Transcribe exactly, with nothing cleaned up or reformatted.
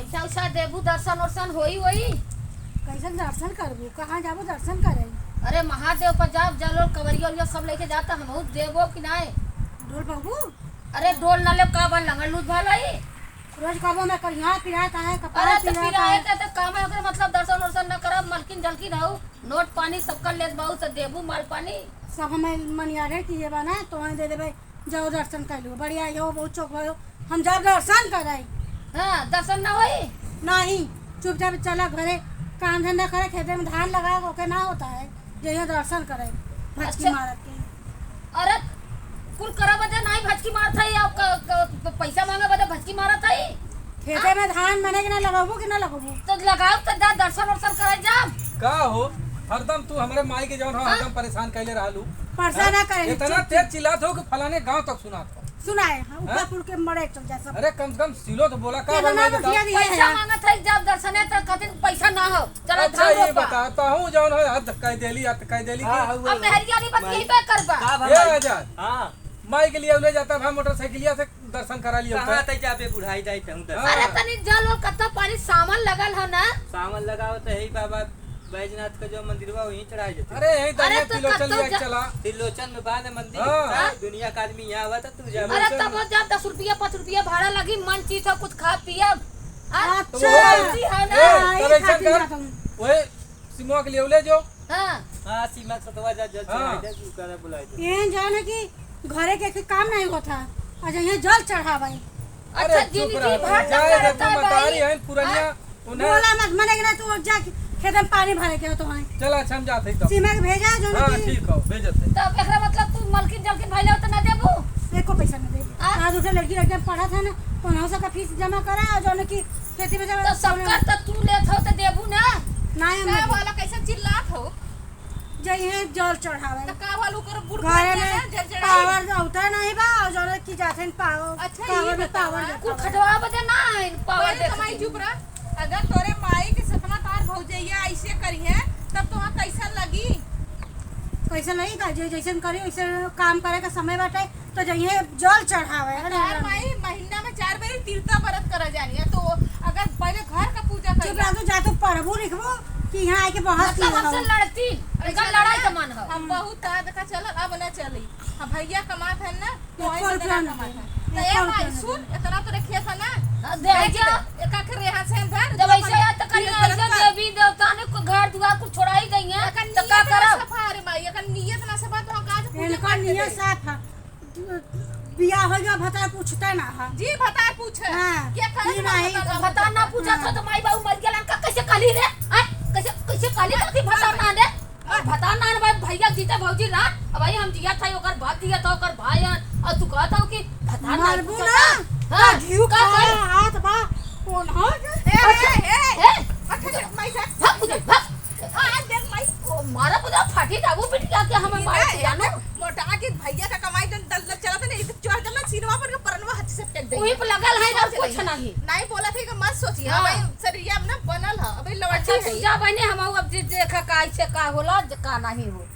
पैसा उसा देबू, दर्शन वर्शन होई, होई? कैसन दर्शन करबू? कहाँ जाबू दर्शन करे? अरे महादेव पर जाब, जल और कवरिया उरिया सब लेके जाता, हमहू देबो कि नाय? डोल बाबू? अरे डोल ना लेब, का बा लंगड़ लूज भालाई? रोज कहबो मैं करिया पिरात है, कपार अरे तो पिरात पिराए है। के तो काम है, ओकरे मतलब दर्शन वर्शन न करब, मलकिन जलकिन हऊ, नोट पानी सबका लेत बाऊ, तो देबू माल पानी। सब हमें मनियारे किए बा ना, तो वहीं दे देबे, जाओ दर्शन कर लो, बढ़िया यो बहुत चौक भयो, हम जाब दर्शन करे। हाँ, दर्शन ना होई? नहीं, चुपचाप चला घरे, काम धंधा करे, खेते में धान लगा, ओके ना होता है। जइहे दर्शन करे, भचकी अच्छा। मारत के। अरे, कुल करे बदे नाहीं भचकी मारत है, या क-, क-, प-, पैसा मांगे बदे भचकी मारत है? खेते हाँ? में धान मने के ना लगाबू कि ना लगाबू? तो लगाओ तो जा, दर्शन वर्शन करे जा। का हो, हरदम तू हमरे माई के जौन हो, हाँ? हरदम परेशान कैले रहलू। परेशान हाँ? ना करे, इतना चुप, तेज चुप। चिल्लात हो कि फलाने गांव तक सुनात हो। सुनाए, हाँ, ऊपर हाँ? पुर के मरे चल जा सब। अरे, कम से कम सिलो तो बोला, का कितना बनवाए बताओ? रुपया दिए पैसा हैं। मांगत है, जब दर्शने तो कहते पैसा ना हो। चलो, अच्छा, धाम ये रोपा। बता, तहूँ जौन है, हद कह देली, हद कह देली हाँ, कि हाँ, अब वो मेहरिया नहीं बतियाई माई। बे करबा। का भा ए माई? आजाद। हाँ। माई के लिए ले जाता भा मोटरसाइकिलिया से दर्शन करा लियो कहाँ का? तक जाबे बुढ़ाई दाई तहूँ दर्शन? हाँ। अरे, तनी जल और कत्ता पानी सावन लगल हो ना। सावन लगाओ तो है ही बाबा बैजनाथ का जो मंदिर बा, वहीं चढ़ाई देते। अरे, यहीं अरे, दहिया तो त्रिलोचन कत्तो लिया जा- चला। त्रिलोचन में बाद मंदिर। हाँ। हाँ, दुनिया का आदमी यहाँ आवा तो तू जा। अरे, तब वो जब दस रुपया, पाँच रुपया भाड़ा लगी, मन चीज हो, कुछ खा पिया। हाँ? अच्छा। तो वो जी हाँ ना। ए, हाँ, तब ये ऐसा खातिर कर, जाता हूँ। वही सिमवा के लिए ले जो। हाँ। हाँ, सीमा सतवा जा, जल हाँ। चढ़ाई दे, तू करे बुलाई दे। ये जाने कि घरे के, के काम नहीं होता, अच्छा, यहाँ जल चढ़ावे। अरे, अच्छा, चुप जिंदगी रह, भर जाए लगा दे, रहता तू है मतारी भाई। है, पुरनिया, हाँ? उन्हें बोला मत, मने के ना तू जा खेत में पानी भरे के हो तो है। चल, अच्छा, हम जात हई तब। सीमा के भेजा, जो हाँ, कि ठीक हो, भेजत हई। तब एकरा मतलब तू मलकिन जलकिन भइले हो तो ना देबू? एको पैसा ना देबू। हाँ? आज उसे लड़की लड़के पढ़त है ना, तो उन्हों से का फीस जमा करा, और जो कि खेती में जमा तो सबकर तो तू लेत हो तो देबू ना? नहीं, हम का नहीं। बोला, कैसे चिल्लात हो? जइहे जल चढ़ावे। त का भल ओकर बुढ़ घरे में ना जर जराई? पावर औते नहीं बा, और जौन की जाथिन पावर, अच्छा, पावर ये में बतावा। पावर देता कुल बा। खटवा बदे ना आइन पावर पहले देता कमाई है। चुप रह। अगर तोरे माई के सतना तार भौजैया ऐसे करिहे, तब तोहा कैसन लगी? कैसन लगी का? जे जैसन करी, वैसे काम करे का समय बाटे। तो जइहे जल चढ़ावे, अरे तार राम। माई महीना में चार बेर तीर्था व्रत करा जानी है, तो अगर पहले घर का पूजा चुप करी। रह तू, जा तू पढ़बू लिखबू कि यहाँ आके बहस मतलब किए हमसे हो। लड़ती, अरे इनका चलो लड़ाई ना, का मन हो। हम बहुत कहा देखा चल, अब ना चली। हम भैया कमात है ना, तो एको वही से रुपया ना कमात दे, है। तो एको ए रुपया माई ना सुन, दे। इतना तो रखे था ना, हाँ, दे बेच जा। दे, एक आखिर यहाँ से धर, जब दो ऐसे अपन है तो कहीं तीन ऐसे व्रत कर। देवी देवता ने को घर दुआर कुछ छोड़ा ही गई है, अगर तो का नियत ना करब? सफा रे माई, अगर नियत ना सफा तो हम काज पूजा इनका पाठ नियत देबे। साफ है। बियाह हो गया, भतार पूछते ना है। जी, भतार पूछे। हाँ, क्या करे ई ना नहीं। भतार ना भतार ना पूछे? हाँ। तो, तो माई बाबू मर गेलन का कैसे कहली रे? आय, कैसे, कैसे कहली रे कि भतार ना दे? और भतार ना भाई, भैया जीते भौजी ना, अब भाई हम जिया था, ओकर बाप जिया था, ओकर भाई है, और तू कहत हो कि भतार ना मरबू पूछे ना, का? हाँ, तो घिउ का खा भाई? हाथ बा, कौन हो? ए, अच्छा, ए, ए, ए, अच्छा, अच्छा, माई से। भाग उधर, भाग। आ, देख माई। ओ, मारा बुदा फाटी जाबू बिटिया के हमें ई मारे ना, के जानो। मोटा के भैया का कमाई जन दल दल चलत है ना, ई तो चोर जब ना सीनवा पर के परनवा हच से फेंक दे। वही पे लगल है ना, सोच कुछ ले। नहीं। नहीं बोला थे कि मत सोचिए, हाँ। हमारे शरीर अब ना बनल है, अबे लौटी अच्छा, है। तू जा बहने, हम अब जे देखा का ऐसे का होला, ज-, का नहीं हो।